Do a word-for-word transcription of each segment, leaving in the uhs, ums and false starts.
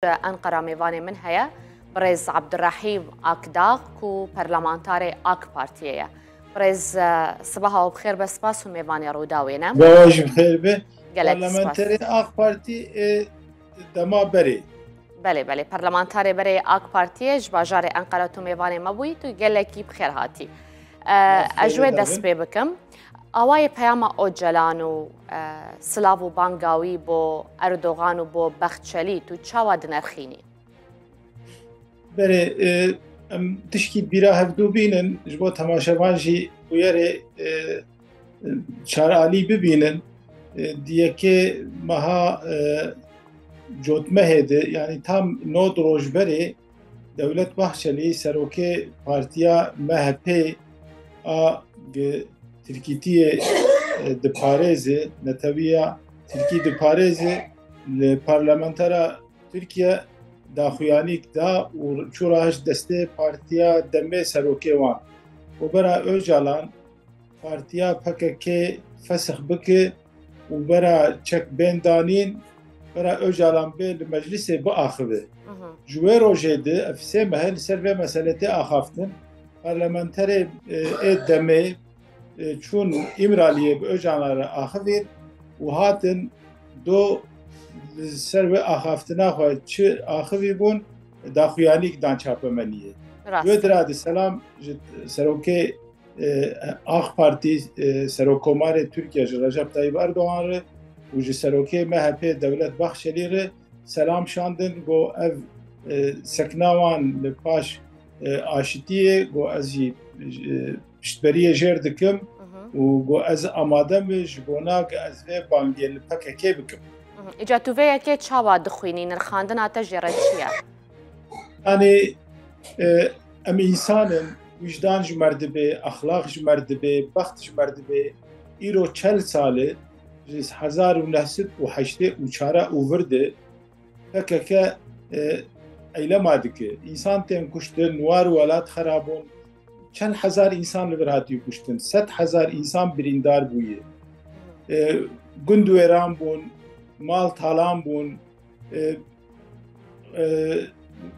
Enqera mêvanê min heye, birêz Abdurrahîm Akdağ ku perlemantarê AK Partiyê ye. Birêz, e, sibaha we bi xêr be, spas û mêvanê Rûdawê ne. Sibaha we jî bi xêr be. Gelek spas. Parlamenterê AK Partî ê dema berê. Belê, belê. Parlamentarê berê AK Partiyê ji bajarê Enqera tu mêvanê me bûyî, tu gelekî bi xêr hatî. E, ez ji wê dest pê bikim. Awayê peyama Ocalan û, e, silav û banga wî bo Erdogan û bo Baxçelî tu çawa dinerxînî? Berê, e, em tişkî bîra hevdû bînin, ji bo temaşevan jî bûyerê, e, çaralî bibînin. E, di yekê meha, e, cotmehê de, yanî tam nod roj berê, Dewlet Bahçelî, serokê partiya M H P a gi Tirkîtiyê, e, diparêze, netewiya Tirkî diparêze, li parlamentera Tirkiye daxuyanîk da û çû rahişt destê partiya demê serokê wan. Û bera Ocalan partiya P K K fesix bike û bera çek bên danîn, bera Ocalan bê li meclisê biaxive. Ji wê rojê de ev sê meh li ser vê meselê tê axaftin. Parlamenterê, e, ê demê, e, çûn Îmraliyê bi Ocalan re axivîn û hatin do li ser wê axaftina xwe çi axivî bûn, daxuyanîk dan çapemeniyê. Rast. Wê dira de selam ji serokê, e, AK Partî, e, Serokkomarê Tirkiye ji Recep Tayyip Erdogan re û ji serokê M H P Dewlet Bahçelî re selam şandin, got ev, e, sekna wan li paş, e, aşitiyê, got ez jî, e, piştberiyê jêr dikim û got ez amade me ji bona ku ez vê bangê li P K K bikim. Îca tu vê yekê çawa dixwînî, nirxandina te jê re çi ye? Yanî, e, em însan in, wijdan ji me re dibe, exlaq ji me re dibe, bext ji me re dibe. Îro çel sal e, ji hezar û neh sed û heştê û çar û vir de P K K, e, eylema dike. Însan tên kuştin, war welat xera bûn. Çend hezar însan li vir hatiye kuştin. Sed hezar însan birîndar bûye. E, gund wêran bûn, mal talan bûn. E, e,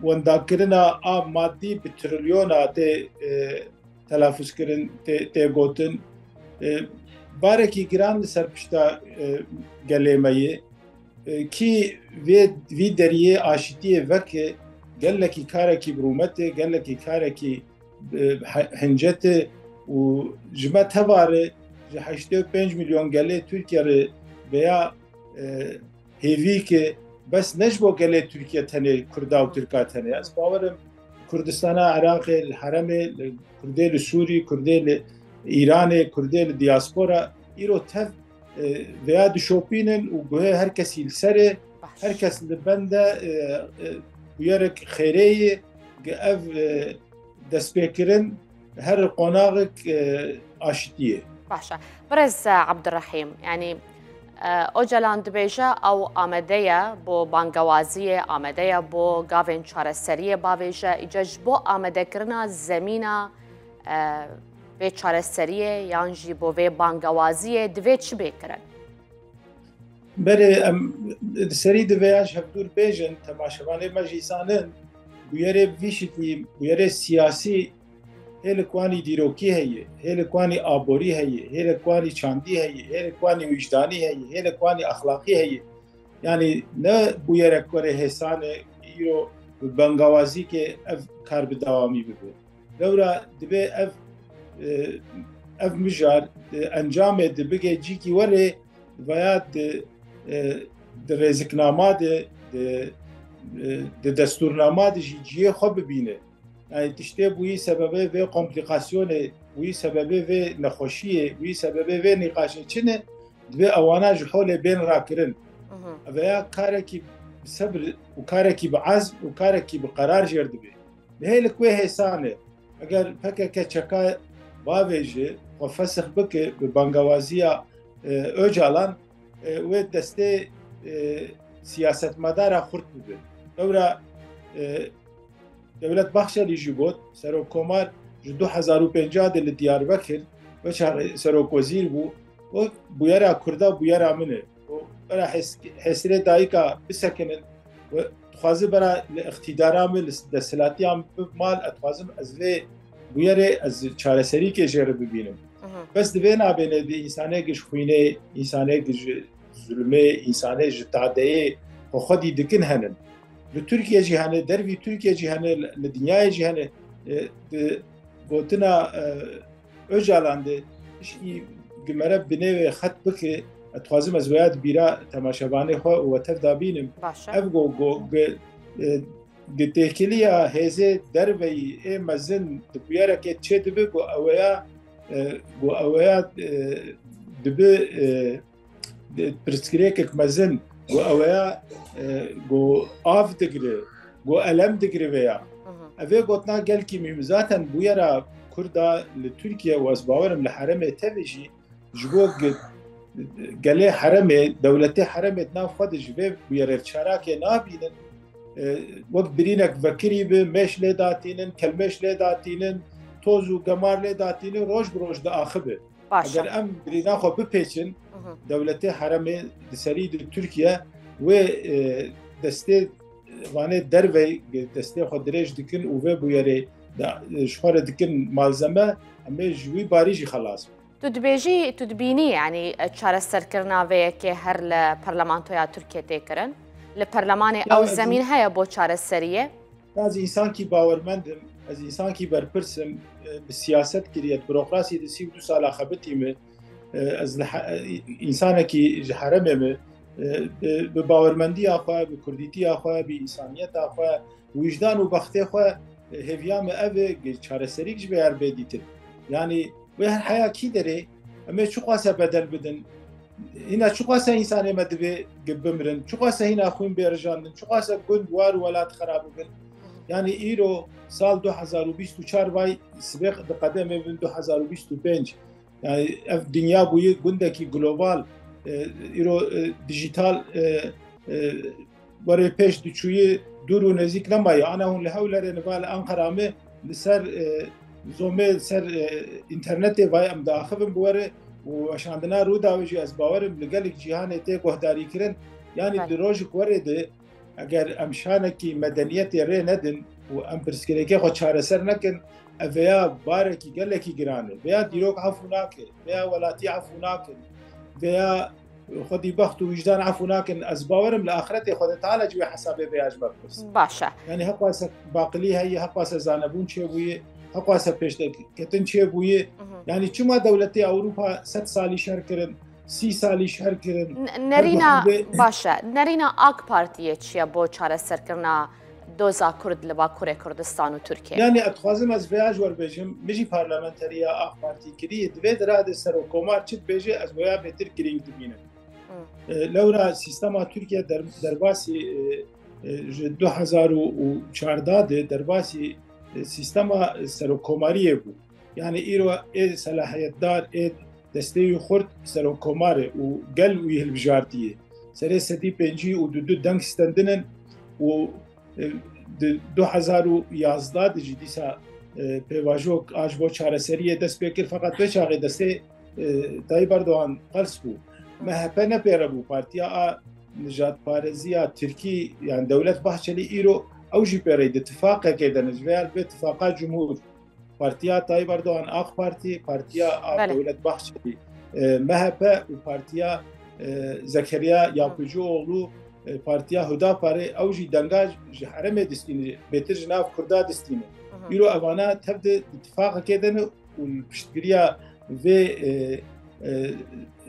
wendakirina a madî bi trilyona tê, e, telafûz kirin, tê, tê gotin. E, barekî giran li ser pişta, e, gelê me ye. E, kî vê, vî deriyê aşitiyê veke, gelekî karekî bi rûmet e, gelekî karekî, e, he-, hincet e û ji me teva re ji heştê û pênc milyon gelê Tirkiye re veya, e, hêvî ke bes ne ji bo gelê Tirkiye tenê, Kurda û Tirka tenê. Ez bawer im Kurdistana Iraqê, li Heremê, li Kurdê li Sûrî, Kurdê li Îranê, Kurdê li diaspora îro tev, e, veya dişopînin û guhê her kesî li ser e, her kes li bende, e, e, bûyerek xêrê ye, gi ev, e, destpêkirin her qonaxek, e, aşitiyê. Baş e. Birêz Abdurrahîm, yanî, e, Ocalan dibêje ew amade ye bo bangewaziyê, amade ye bo gavên çareseriyê bavêje. Îca ji bo amadekirina zemîna, e, vê çareseriyê yan jî bo vê bangewaziyê divê çi bê kirin? Berê em di serî divê ya ji hevdûr bêjin, temaşevanê me jî zanin, bûyerê vî şiklî, bûyerê siyasî hê li kwanî dîrokî heye, hê li kwanî aborî heye, hê li kwanî çandî heye, hê li kwanî wijdanî heye, hê li kwanî exlaqî heye. Yanî ne bûyerek were hêsan e, îro bi bangawazî ke ev kar bi dewamî bibe. Lewra dibe ev, e, ev mijar, e, encamê di bigê cîkî were, veya di, e, di rêziknama de, di, e, di destûrnama de jî cihê xwe bibîne. Yanî tiştê bûyî sebebê vê komplîkasyonê, bûyî sebebê vê nexweşiyê, bûyî sebebê vê nîqaşê çi ne, divê ewana ji holê bên rakirin. Veya karekî bi sebir û karekî bi ezm û karekî bi qerar jêr dibe. Lê hê li ku wê hêsan e. Eger P K K çeka bavêje, xwe fesix bike bi bangewaziya, e, Ocalan, e, wê destê, e, siyasetmedara xurt bibe. Lewra, e, Dewlet Bahçelî jî got, Serokkomar ji du hezar û pêncî de li Diyarbekir, wek serokvezîr bû, got, bûyera Kurda bûyera min e. Û bera hes-, hesirê dayika bisekinin, we dixwaze bera li îqtîdara min, li desthilatiya min bibe mal, ez dixwazim ez vê bûyerê ez çareserîkê jê re bibînim. Mhm. Bes di vê nabêne di însanê giş xwînê, însanê giş zulmê, însanê ji tadeyê xwe xwedî dikin henin. Li Tirkiye jî hene, dervî Tirkiye jî hene, li dinyayê jî hene. E, di gotina, e, Ocalan de, hişkî gi mere binê wê xet bike, ez dixwazim ez weya di bîra temaşevanê xwe û we tev da bînim. Baş e. Ev go, go, gi, e, gi têkiliya hêzê derveyî ê mezin di bûyerekê çê dibe, go eweya, e, go eweya, e, dibe, e, pirsgirêkek mezin, go eweya, e, go av digire, go elem digire veya. Mhm. Evê gotina gelkî mîm. Zaten bûyera Kurda li Tirkiye û ez bawerim li heremê tevî jî ji bo ge-, gelê heremê, dewletê heremê di nav xwe de ji vê bûyerê çarakê nabînin. E, wek birînek vekirî bi, mêş lê datînin, kelmêş lê datînin, toz û gemar lê datînin, roj bi roj diaxibe. Baş e. Eger em birîna xwe bipêçin, Mhm. dewletê heremê di serî di Tirkiye wê, e, destê, vanê dervey destê xwe dirêj dikin û vê bûyerê da, e, ji xwe re dikin malzeme, em ê ji wî barî jî xelas bin. Tu dibêjî, tu dibînî, yanî, e, çareserkirina vê yekê her li parlamentoya Tirkiye tê kirin? Li perlemanê Ya, ew ez zemîn heye bo çareseriyê? Ez însankî bawermend im, ez însankî berpirs im, e, bi siyaset kiriye, di burokrasiyê de sî û du sala xebitî me. E, ez li he-, e, însanekî ji heremê me, e, bi, bi bawermendiya xwe, bi kurdîtiya xwe, bi însaniyeta xwe, wijdan û bextê xwe, e, hêviya me ev e, ge-, çareserîk ji vê yer bê dîtin. Yanî wê her heya kî derê, em ê çiqas e bedel bidin, hîna çiqas e însanê me divê ge-, bimirin, çiqas e hîna xwîn bê rijandin, çiqas e gund, war û welat xerab bibin. Yanî îro sal du hezar û bîst û çar vay sibê diqede em ê bibin du hezar û bîst û pênc. Yanî ev dinya bûye gundekî global, e, îro, e, dijital, e, e, werê pêş diçûyî dûr û nêzîk nemaye. Ana hûn li Hewlerê niva li Anqara me li ser, e, zomê, li ser, e, înternetê vay em diaxivin bi we re û weşandina Rûdawê jî ez bawer im li gelek cîhanê tê guhdarîkirin. Yanî Belê. di rojek werê de eger em şanekî medeniyetê rê nedin û em pirsgirêkê xwe çareser nekin, ev veya barekî gelekî giran e. Veya dîrok efû nake, veya welatî efû nakin, veya xwedî bext û wijdan efû nakin, ez bawerim li axretê Xwedê Teala jî wê hesabê veya ji me bipirsin. Baş e. Yanî heqwase baqilî heye, heqwase zanebûn çêbûye, heqwase pêşketin çêbûye. Mhm. Yanî çima dewletê Ewropa sed salî şer kirin, sî salî şer kirin? N-, nerîna, Her bi hevê- baş e. Nerîna AK Partiyê çi ye bo çareserkirina doza Kurd li Bakurê Kurdistan û Tirkiye? Yanî ez dixwazim ez vêya ji we re bêjim, min jî parlamenteriya AK Partî kiriye. Divê di rade serokkomar çi dibêje, ez wêya bêtir girîng dibînim. Hmm. E, lewra sîstema Tirkiye der-, derbasî, e, e, ji du hezar û çardeh de derbasî, e, sîstema serokkomariyê bû. Yanî îro ê selahiyetdar, ê destê wî xurt serokkomar e û gel wî hilbijartiye. Serê sedî pêncî û du du deng stendin in û, e, di du hezar û yazdeh de jî dîsa, e, pêvajo a ji bo çareseriyê dest pê kir, feqet wê çaxê destê, e, Tayyip Erdogan qels bû. M H P ne pê re bû, partiya a nijadpareziya Tirkî, yani Dewlet Bahçelî îro ew jî pê re di tifaqekê de ne, ji vê yer bê tifaqa cumhur. Partiya Tayyip Erdogan AK Partî, partiya a Belê. Dewlet Bahçelî, e, M H P û partiya, e, Zekeriya Hı. Yapıcıoğlu, e, partiya Hudaparê, ew jî denga ji herêmê distîne, bêtir ji nav Kurda distîne. Hı hı. Îro evana tev di tifaqekê de ne û li piştgiriya vê, e, e,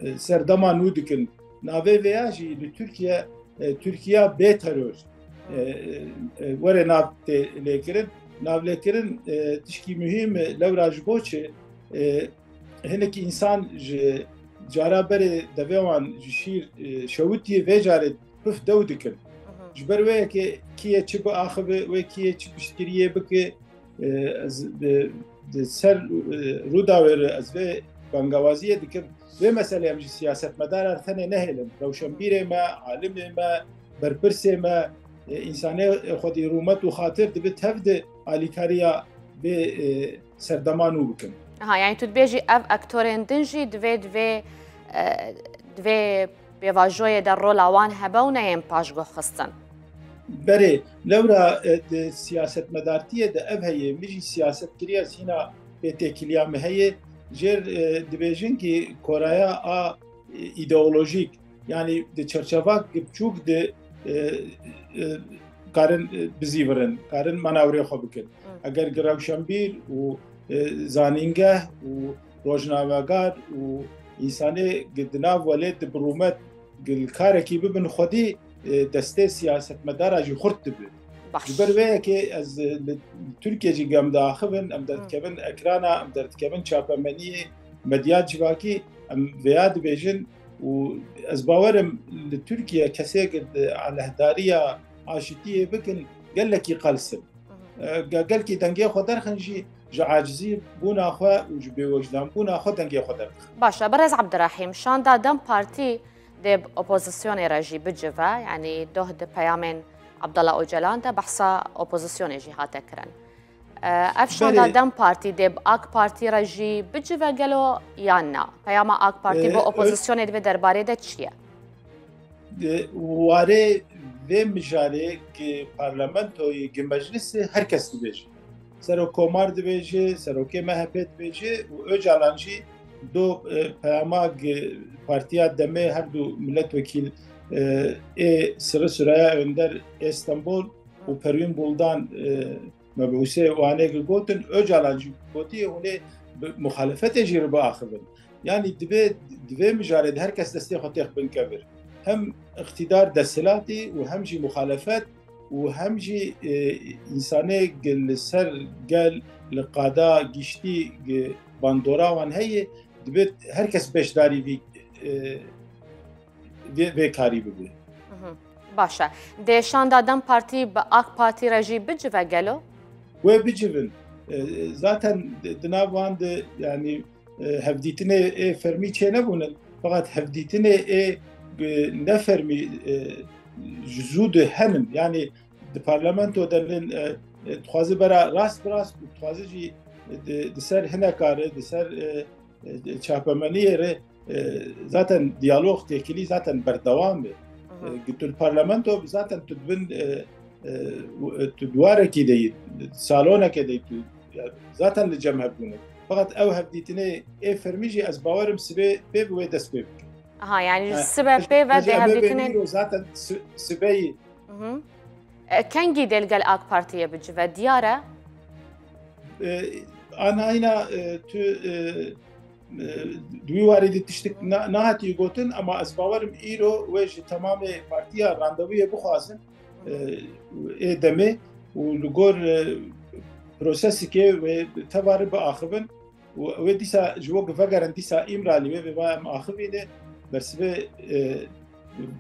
e, serdema nû dikin. Navê vêya jî li Tirkiye, e, Tirkiya bê teror, e, e, were nav tê lêkirin. Navlêkirin, e, tişkî muhîm e, lewra ji bo çi, e, hinek însan ji cara berê devê wan ji şîr, e, şewitiyê vê carê pif dew dikin. Hı hı. Ji ber wê yekê kî yê çi biaxive, wê kî yê çi piştgiriyê bike, e, ez, e, di ser, e, Rûdawê re ez vê bangawaziyê dikim. Vê meselê em ji siyasetmedaran tenê nehêlin. Rewşenbîrê me, alimê me, berpirsê me, e, însanê xwedî rûmet û xatir dibe tev di alîkariya vê, e, serdema nû bikin. Aha, yani tu dibêjî ev aktorên din jî divê, divê, e, divê pêvajoyê de rola wan hebe û neyên paşguh xistin. Berê, lewra, e, di siyasetmedartiyê de ev heye, min jî siyaset kiriye, ez hîna pê têkiliya min heye. Jêr, e, dibêjin ki koraya a, e, îdeolojîk, yanî di çerçeva biçûk de, e, e, karin, e, bizîvirin, karin manewrê xwe bikin. Hı. Eger gi rewşenbîr û, e, zanîngeh û rojnamegar û însanê gi di nav welêt de bi rûmet gi li karekî bibin xwedî, e, destê siyasetmedara jî xurt dibe. Baş. Ji ber vê yekê ez, e, li Tirkiye jî em diaxivin, em Hı. derdikevin ekrana, em derdikevin çapemeniyê, medya civakî, em vêya dibêjin û ez bawer im li Tirkiye kesê gi di alehdariya aşitiyê bikin gelekî qels in. Hı hı. E, ge-, gelkî dengê xwe derxin jî ji acizî bûna xwe û ji bêwecdan bûna xwe dengê xwe derdixin. Baş e, Birêz Ebdirehîm, şanda DEM Partî dê bi opozisyonê re jî bicive, yanî doh di peyamên Abdullah Ocalan de behsa opozisyonê jî hate kirin. E, ev şanda Belê. DEM Partî dê bi AK Partî re jî bicive gelo yan na? Peyama AK Partî E, bi ö- opozisyonê di vê derbarê de çi ye? Di warê vê mijarê gi parlamentoyê, gi meclisê her kes dibêje. Serokkomar dibêje, serokê M H P dibêje û Ocalan jî do, e, peyama gi partiya DEMê her du milletvekîl, e, ê Sirri Süreyya Önder ê Stenbol û Perwîn Buldan, e, mebûsê wanê gi gotin, Ocalan jî gotiye hûn ê bi muxalefetê jî re biaxivin. Yanî divê, divê mijarê de her kes destê xwe têx bin kevir. Hem îqtîdar desthilatî û hem jî muxalefet û hem jî, e, însanê gi li ser gel, li qada giştî gi bandora wan heye, divê her kes beşdarî vî, e, vê, vê karî bibe. Mhm. Baş e. Dê şanda DEM Partî bi AK Partî re jî bicive gelo? Wê bicivin. E, zaten di, di nav wan de, yanî, e, hevdîtinê ê fermî çênebûne. Feqet hevdîtinê ê, e, nefermî, e, ji zû de henin. Yanî di parlamento de nin, e, e, dixwaze bera rast bi rast û dixwaze jî, e, di, di ser hineka re, di ser, e, e, çapemeniyê re, e, zaten diyalog têkilî zaten berdewam e. Aha. E, tu li parlamento zaten tu dibin, e, e, tu duwarekî de yî, saloneke de yî, tu, ya, zaten li cem hev bûne. Fakat ew hevdîtinê ê fermî jî ez bawerim sibê pê bi wê dest pê bikin. Aha, yani Ha, sibe pê ve hevdîtinê zaten si-, sibeyî. Hı hı. E, kengî dê li gel AK Partiyê bicive, diyar e? E, anayîna, e, tu, e, e, di wî warî de tiştik na-, nehatiye gotin, ama ez bawerim îro wê ji temamê partiya randevûyê bixwazin, e, ê demê û li gor, e, prosesikê wê tevare biaxivin û wê dîsa ji we vegerin dîsa Îmralî wê vê va em axivîne bersivê, e,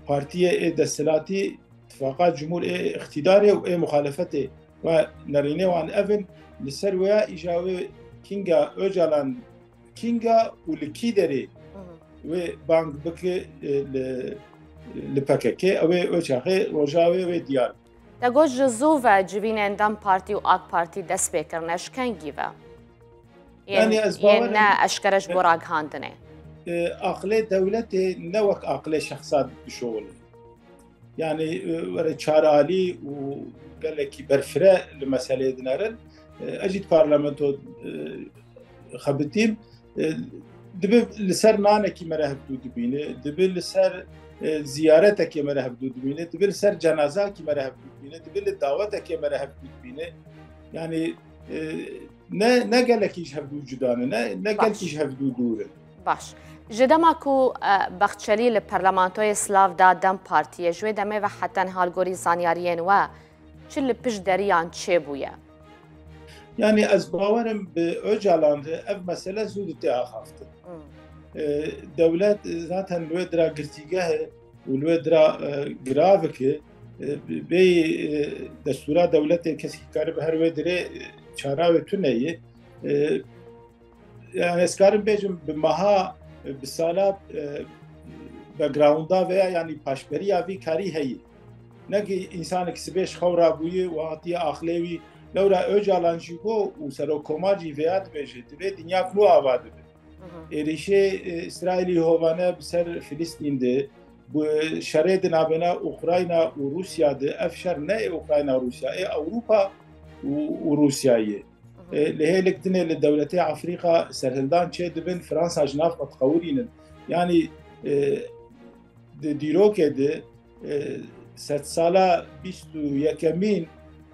partiyê ê desthilatî, tifaqa cumhur ê îqtîdarê û ê muxalefetê ve nerînê wan ev in, li ser wêya îja wê kînga Ocalan kînga û li kî derê Hı hı. wê bang bike, e, li, li P K K, ew ê o çaxê roja wê wê diyar. Te got ji zû ve civînên DEM Partî û AK Partî dest pê kirine, ji kengî ve? Yên, Yanî ez yên bawerim ne eşkere ji bo ragihandinê. E, aqilê dewletê ne wek aqilê şexsa dişoxile. Yanî, e, were çaralî û gelekî berfire li meseleyê dinerin. E, ez jî di parlamento, e, xebitîm. E, dibe li ser nanekî me re hevdû dibîne, dibe li ser, e, ziyaretekê me re hevdû dibîne, dibe li ser cenazakî me re hevdû dibîne, dibe li dawetekê me re hevdû dibîne. Yanî, e, ne, ne gelekî ji hevdû cuda ne, ne, ne Baş. gelkî ji hevdû dûr in. Baş. Ji dema ku, e, Baxçelî li Parlamentoyê Silav da DEM Partiyê, ji wê demê ve heta niha li gorî zanyariyên we çi li pişt deriyan çêbûye? Yanî ez bawerim bi Ocalan re ev mesele zû dî tê axaftin. Hmm. E, dewlet zaten li wê dira girtîgeh e û li wê dira, e, giravik e. E, bêyî, e, destûra dewletê kesî karibe her wê dirê, e, çara wê tune ye. E, Yani ez karim bêjim bi meha, bi sala, e, backgrounda veya yani paşberiya vî karî heye. Ne ki însanek sibê ji xew rabûye û hatiye axlê wî. Lewra Ocalan jî got û Serokkomar jî vêya dibêje, divê dinya nû ava dibe. Hı hı. Êrîşê, e, Îsraîlî hovane bi ser Filistîn de, bi şerê di navbêna Ukrayna û Rûsya de, ev şer ne ê Ukrayna û Rûsya, ê Ewropa û, û Rûsyayê. E, li hêlik dinê li dewletê Afrîka serhildan çê dibin, Fransa ji nav xwe diqewirînin. Yanî, e, di dîrokê de, e, sedsala bîst û yekemîn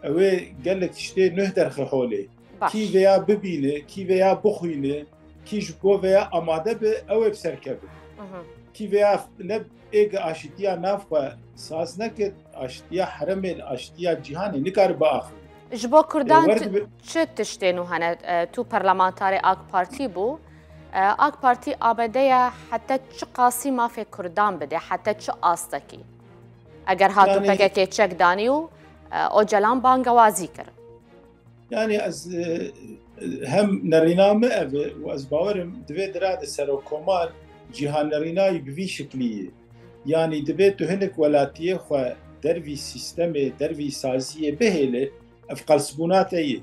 ew ê gelek tiştê nuh derxe holê. Baş. Kî vêya bibîne, kî vêya bixwîne, kî ji bo vêya amade be, ew ê bi ser keve. Mhm. Kî vêya ne êg aşîtiya nav xwe saz neke, aşîtiya heremê, aşîtiya cîhanê nikare biaxivî. Ji bo Kurdan E, wer tu, dibe- çi tiştên û hene? E, tu parlamentarê AK Partî bû. E, AK Partî amade ye heta çi qasî mafê Kurdan bide, heta çi astekî? Eger hatu Yani- P K K çek danî û, e, Ocalan bangewazî kir. Yani ez, e, hem nerîna min ev e û ez bawerim divê dira de serokkomar cîhannerînayî bi vî şiklî ye. Yani divê tu hinek welatiyê xwe dervî sîstemê, dervî saziyê bihêle, ev qelsbûna te ye.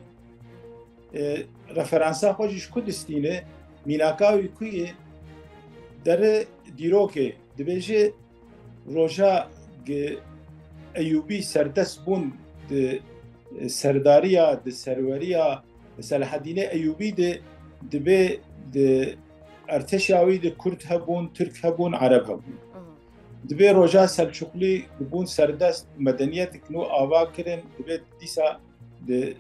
E, referansa xwe jî ji ku distîne, mînaka wî ku ye, dere dîrokê dibêje, roja gi Eyûbî serdest bûn di serdariya, di serweriya Selahedînê Eyûbî de dibê di erteşa wî de Kurd hebûn, Tirk hebûn, Ereb hebûn. Mhm. Dibê roja Selçuqlî dibûn serdest, medeniyetek nû ava kirin, dibê dîsa di,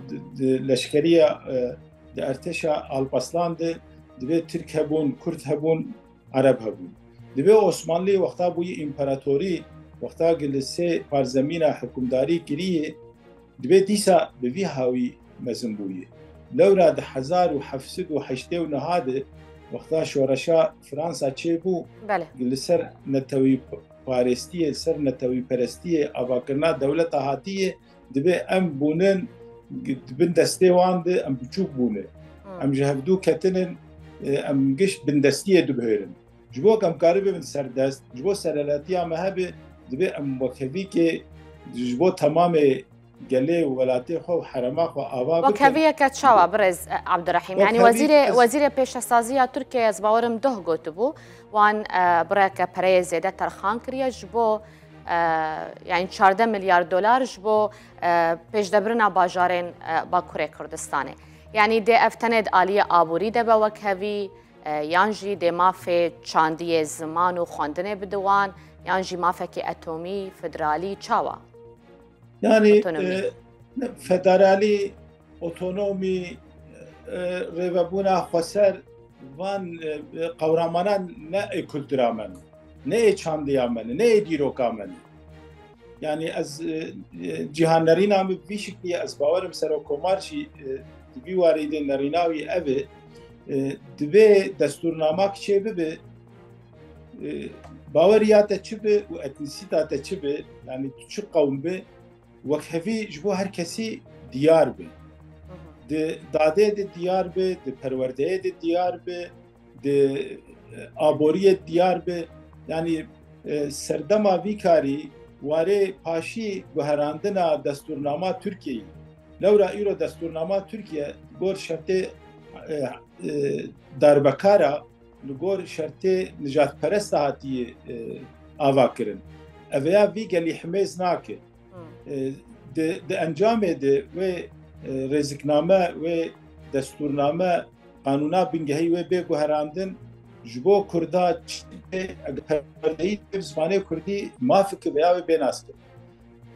di, di leşkeriya, e, di erteşa Alpaslan de dibê Tirk hebûn, Kurd hebûn, Ereb hebûn. Dibê Osmanlî wexta bûyî împaratorî, wexta gi li sê parzemîna hikûmdarî kiriyê, dibê dîsa bi vî hawî mezin bûyî. Lewra di hezar û heft sed û heştê û neh de wexta şoreşa Fransa çêbû, Belê. Li ser netewî parêstiyê, li ser netewî perestiyê, avakirina dewleta hatiyê, dibê em bûnin di bin destê wan de, em biçûk bûne. Hmm. Em ji hevdû ketinin, e, em giş bindestiyê dibihêrin. Ji bo ku em karibin serdest, ji bo serelatiya me hebe, dibê em wekhevîkê ji bo temamê gelê û welatê xwe û herema xwe ava bikin. Wekheviyeke çawa, birêz, e, Abdurrahîm? Yani Wekhevî wezîrê, ez wezîrê pêşesaziya Tirkiyeyê ez bawerim doh gotibû, wan, e, bireke pereyê zêde terxan kiriye ji bo, e, yani çardeh milyar dolar ji bo, e, pêşdebirina bajarên, e, Bakurê Kurdistanê. Yani dê ev tenê di aliyê aborî de be wekhevî, e, yan jî dê mafê çandiyê, ziman û xwendinê bide wan, yan jî mafekî etomî, federalî, çawa? Yani, Otonomî. E, federalî, otonomî, e, rêvebûna xweser, van, e, qewramanan ne ê kultura me ne, ne ê çandiya me ne, ne ê dîroka me ne. Yani ez, e, e, cîhannerîna min bi vî şiklî ye, ez bawerim serokkomar jî, e, di vî warî de nerîna wî ev e, e, divê destûrnamak çê bibe, e, baweriya te çi be û etnîsîta te çi be, yani tu çi qewm be, wekhevî ji bo her kesî diyar be. Di dadê de diyar be, di perwerdeyê de diyar be, di, e, aboriyê diyar be. Yani, e, serdema vî karî warê paşî guherandina destûrnama Tirkiyeyê. Lewra îro destûrnama Tirkiye gor şertê, e, e, darbekara li gor şertê nijadperest hatiye, e, ava kirin. Ev ya vî gelî himêz nake. Hmm. E, di, di encamê de wê, e, rêzikname, wê destûrname, qanûna bingehî wê bê guherandin, ji bo Kurda çi bê, eger perwerdeyî bi zimanê Kurdî mafike veya wê bê naskirin.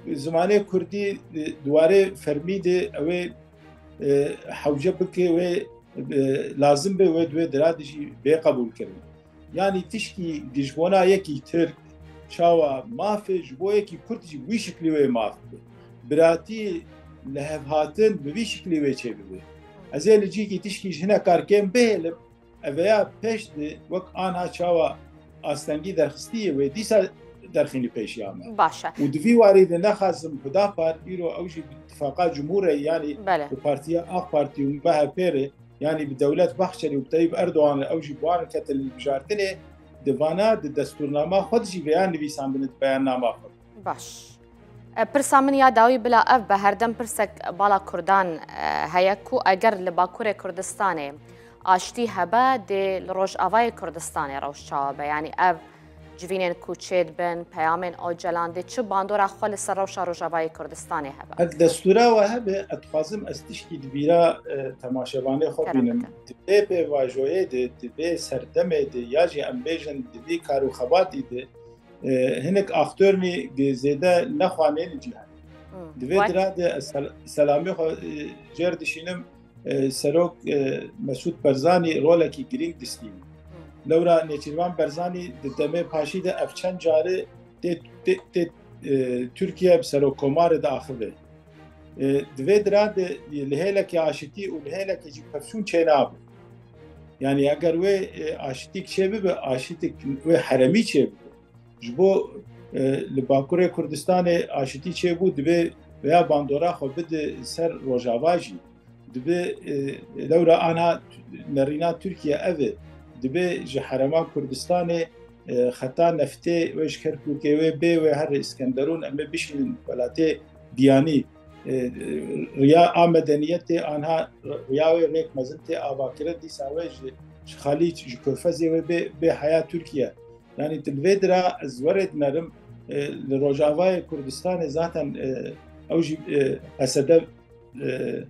Zimanê Kurdî, e, di warê fermî de ew ê, e, hewce bike, wê, e, lazim be, wê di wê dira de jî bê qebûlkirin. Yanî tişkî dijbona yekî Tirk, çawa mafê ji bo yekî Kurd jî wî şiklî wê maf be. Biratî, lihevhatin bi vî şiklî wê çêbibe. Ez ê li cîkî tişkî ji hinek kar kêm bihêlim, ev ya pêş de wek anha çawa astengî derxistî ye wê dîsa derxînî pêşiya me. Baş e. Û di vî warî de nexazim Hudapar îro ew jî bi tifaqa Cumhurê, yanî Belê. Bi partiya AK Partî û M H P re, yanî bi Dewlet Bahçelî û bi Tayyip Erdogan re ew jî bi wan re ketin hilbijartinê, di vana di destûrnama xwe de jî vêya nivîsandine di beyannama xwe de. Baş. E, pirsa min ya dawî bila ev be, herdem pirsek bala Kurdan, e, heye ku eger li Bakurê Kurdistanê aştî hebe, dê li Rojavayê Kurdistanê rewş çawa be? Yanî ev Civînên ku çêdibin, peyamên Ocalan dê çi bandora xwe li ser rewşa Rojavayê Kurdistanê hebe? Ev destûra we hebe, ez dixwazim ez tişkî di bîra e, temaşevanê xwe Kerem bînim. bikin. Di vê pêvajoyê de, di vê serdemê de, ya jî em bêjin di vî kar û xebatî de, e, hinek aktorî zêde nexwanên cîhan. Hmm. Di vê Wek dira de ez sel- selamê xwe e, jêr dişînim. E, Serok e, Mesûd Barzanî rolekî girîng distîne. Lewra Nêçîrvan Barzanî di demê paşî de ev çend carî tê, tê, tê e, Tirkiye bi serokkomarê diaxive. E, di vê dira de li hêlekê aşitî û li hêlekê jî pevçûn çênabe. Yani eger wê e, aşitîk çêbibe, aşitîk wê heremî çêbibe. Ji bo e, li Bakurê Kurdistanê aşitî çêbû, divê veya bandora xwe bide ser Rojava jî. Dibe e, lewra anha nerîna Tirkiye ev e. Dibe ji herema Kurdistanê e, xeta neftê wê ji Kerkûkê wê bê wê her Îskenderûn em ê bişînin welatê Diyanî. E, riya a medeniyetê anha riya wê rêk mezin tê avakirin, dîsa wê ji, ji Xalîc, ji Körfezê wê bê, bê heya Tirkiye. Yani tu li vê dira ez werê dinerim e, li Rojavayê Kurdistanê zaten e, ew jî e, P S D e,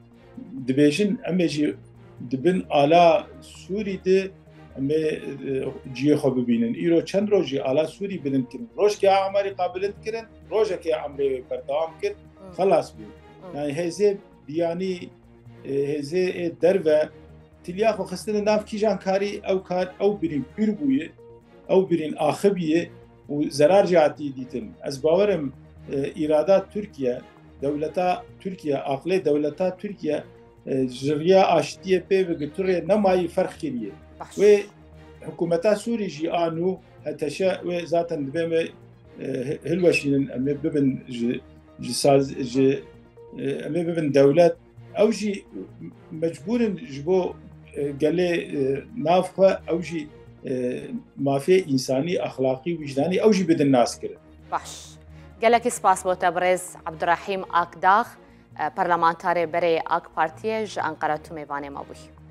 dibêjin em ê jî di bin ala Sûrî de em ê e, ciyê xwe bibînin. Îro çend roj jî ala Sûrî bilind kirin. Rojkê Amerîka bilind kirin, rojekê emrê wê berdewam kir, xelas bû. Yani hêzê biyanî, e, hêzê ê derve tiliya xwe xistine nav kîjan karî ew kar, ew birîn pîr bûye, ew birîn axibî ye û zerar jî hatî dîtin. Ez bawer im e, îrada Tirkiye, dewleta Tirkiye, aqlê dewleta Tirkiye e, ji riya aştiyê pê ve giturê nemayî ferq kiriye. Baş. Wê hikûmeta Sûrî jî a nû H T Ş wê zaten divê me e, hilweşînin, em ê bibin ji, ji saz, ji e, em ê bibin dewlet. Ew jî mecbûr in ji bo e, gelê e, nav xwe, ew jî e, mafê însanî, exlaqî, wijdanî ew jî bidin naskirin. Baş. Gelekî spas bo te birêz Abdurrahîm Akdax, e, parlamentarê berê AK Partiyê ji Ankara tu mêvanê me bûyî.